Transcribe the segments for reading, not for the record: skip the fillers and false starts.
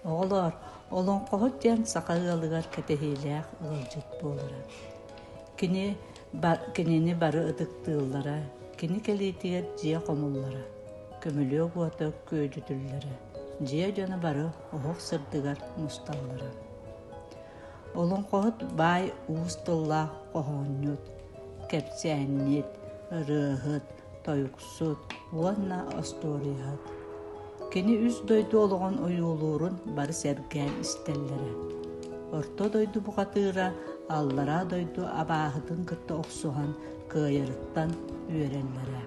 Оҕолоор, олоҥхоһут диэн саха ыалыгар кэтэһиилээх ыалдьыт буолара. Кини кинини бары ытыктыыллара, кини кэлиитигэр дьиэ хомуллара, көмүлүөк уота күөдьүтүллэрэ, дьиэ дьоно бары оһох сырдыгар мусталлара. Олоҥхоһут баай уус тыллаах хоһоонньут, кэпсээнньит, ырыаһыт, тойуксут уонна остуоруйаһыт. Кини үс дойду олоҕун ойуулуурун бары сэргээн истэллэрэ. Орто дойду бухатыыра аллараа дойду абааһытын кытта охсуһан кыайарыттан үөрэллэрэ.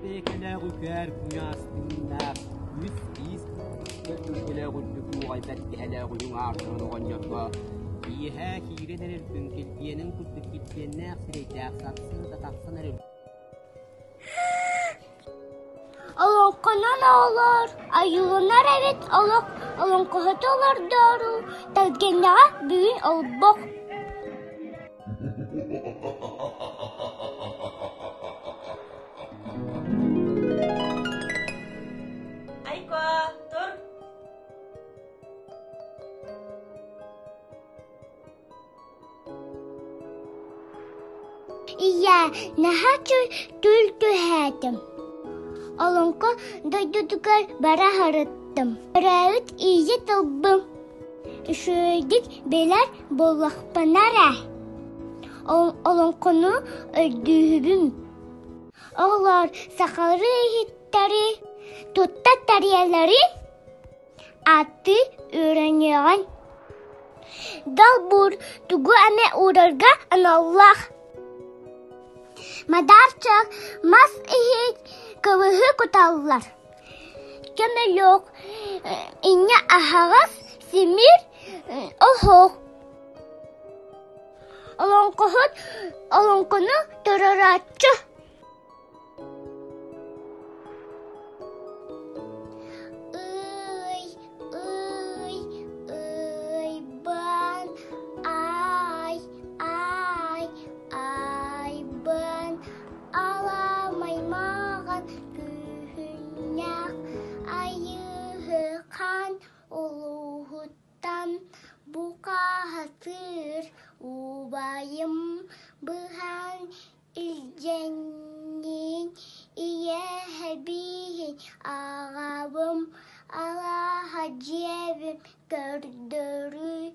Бэйэкэлээх үкээр куйаас тыыннаах үс киис үргэлээх үрдүк уоҕай бэргэһэлээх үрүҥ аартыгын оҕонньорго киэһэ киирэн эрэр күн килбиэнин курдук килбиэннээх сирэйдээх сарсыарда тахсан эрэр Олоҥхонон оҕолор айылынар эбит олох олоҥхоһут олордоору тэлгэннэҕэ бүгүн олбох Айко, тур! Ийээ, наһаа түүл түһээтим. Олоҥхо дойдутугар бара сырыттым. Төрөөбүт ийэ тылбын үчүгэйдик билэр буоллахпына эрэ, олоҥхону өйдүүбүн. Оҕолор сахалыы иһиттэри, тутта тэрийэллэри Ааттыы үөрэниэҕиҥ Долбуур тугу эмэ уурарга аналлаах Мадаарчах мас иһит кылыһы куталлар Көмөлүөх инньэ аһаҕас симиир оһох Олоҥхоһут олоҥхону туруорааччы Ый, ый, ыйбын, ай, ай, айбын, аламаймаҕын күһүннэх айыыһыкан улууһуттан букаһатыыр убайым быһан Илдьэҥҥин ийэһэбиин аҕабым алаһа дьиэбин көрдөрүй.